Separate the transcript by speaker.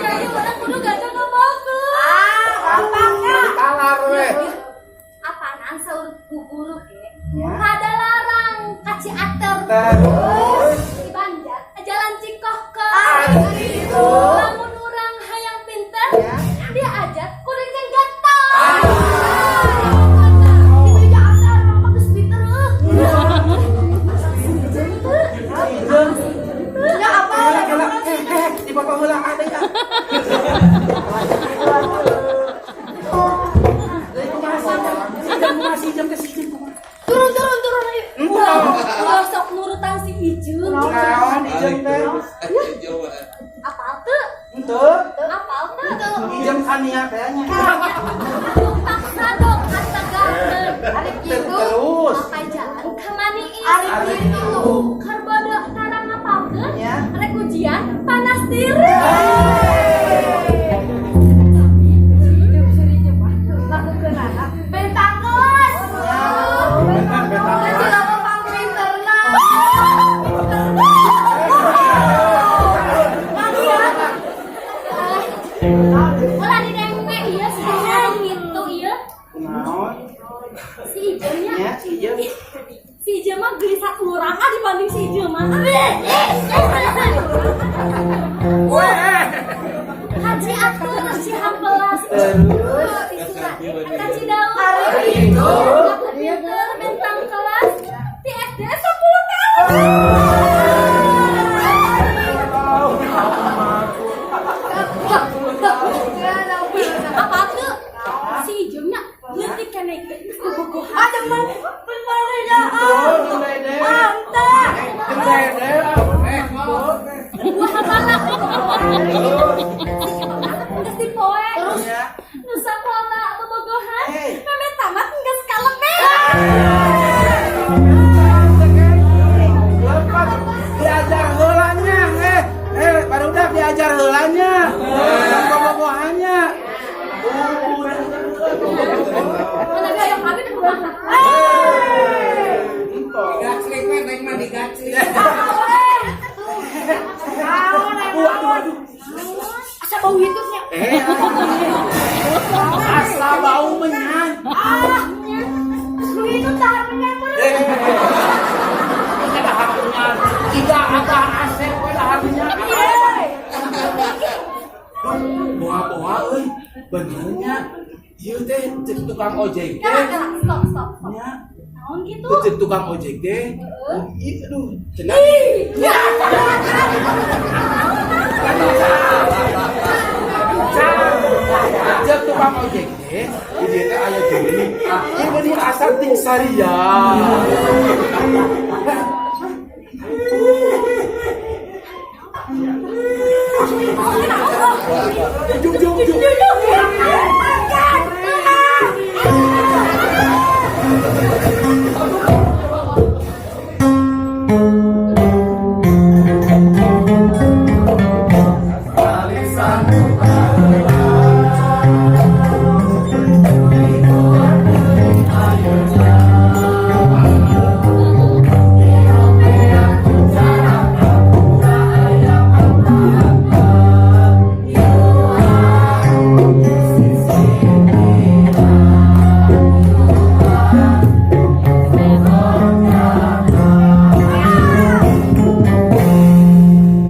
Speaker 1: Jadi urang kudu gajah ngapalkeun.
Speaker 2: Ah, gampangnya.
Speaker 3: Talar we.
Speaker 1: Apaan saur bu guru ge?
Speaker 4: Ya.
Speaker 1: Padalarang ka Ciater.
Speaker 4: Terus.
Speaker 1: Di Banjar, jalan Cikohke.
Speaker 4: Gitu.
Speaker 1: Lamun urang hayang pinter,
Speaker 4: Ya.
Speaker 1: diajar kudu jeung getol.
Speaker 2: Itu aja ajar, mama geus pinter eueuh.
Speaker 4: Ijem.
Speaker 2: Ya apa?
Speaker 4: Kela, kela. Eh, eh, di bapak heula ada ya. Dari kumaha sih? Si Ijem kumaha si Ijem teh si Ijem kumaha?
Speaker 2: Turun, turun, turun ayo.
Speaker 4: Entah.
Speaker 1: Ulah sok nurutan si Ijun.
Speaker 4: Naon Ijem teh?
Speaker 1: Apal teu?
Speaker 4: Henteu.
Speaker 1: Apal teu?
Speaker 4: Ijem kania kayaknya.
Speaker 1: Paksa dong ategakeun.
Speaker 2: Arek gitu.
Speaker 4: Terus.
Speaker 1: Pakai jalan ka Maniis.
Speaker 2: Arek gitu.
Speaker 1: Keur bodoh tara ngapalkeun.
Speaker 4: Ya.
Speaker 1: Rek ujian panas tiris.
Speaker 2: Lakukeun anak bentang kelas.
Speaker 3: Bentang, bentang.
Speaker 2: Dan jelema pangpinterna.
Speaker 1: Iya. Ulah didengpe ieu si Ijun gitu ieu.
Speaker 4: Kunaon?
Speaker 1: Si Ijunnya.
Speaker 4: Ya, si Ijem.
Speaker 1: Si Ijun mah gelisah urang ah dibanding si Ijun mah.
Speaker 4: Weh.
Speaker 1: Haji Atur Cihampelas.
Speaker 4: Terus.
Speaker 1: Ka Cidaun.
Speaker 2: Arek
Speaker 4: gitu.
Speaker 1: Pinter bentang kelas di SD 10 tahun. Apa tuh? Si Ijumnya leutik keneh geus bobogohan.
Speaker 2: Ada mah bener ya.
Speaker 4: Tuh, dede.
Speaker 2: Mantap.
Speaker 4: Dede.
Speaker 3: Eh,
Speaker 1: Wah, malah. Geus dipoe.
Speaker 2: Terus
Speaker 4: Ya.
Speaker 1: Nu sakola bobogohan.
Speaker 4: Hey.
Speaker 1: Meme tamat geus kaleme.
Speaker 4: Lepas diajar heulanya, eh eh barudak diajar heulanya, bobogohannya.
Speaker 1: Mana ge aya kami kumaha.
Speaker 3: Digaclik we, neng mah digaclik.
Speaker 4: Waduh, waduh.
Speaker 2: Asa bau hitutnya.
Speaker 4: Eh, asa bau menyan.
Speaker 2: Ah, lu itu tahan menyan.
Speaker 4: Eh, dahar menyan. Tidak ada asep we dahar menyan. Boa-boa euy, benernya. Ieu teh cek tukang ojek
Speaker 1: Kela
Speaker 4: teh.
Speaker 1: kela, stop stop stop.
Speaker 4: Nya,
Speaker 1: Naon gitu?
Speaker 4: cek tukang ojek teh. Oh, ih, aduh, cenah.
Speaker 1: Ya.
Speaker 4: Cek tukang ojek teh, di dieu teh aya juri. Ieu mah asal ting saria.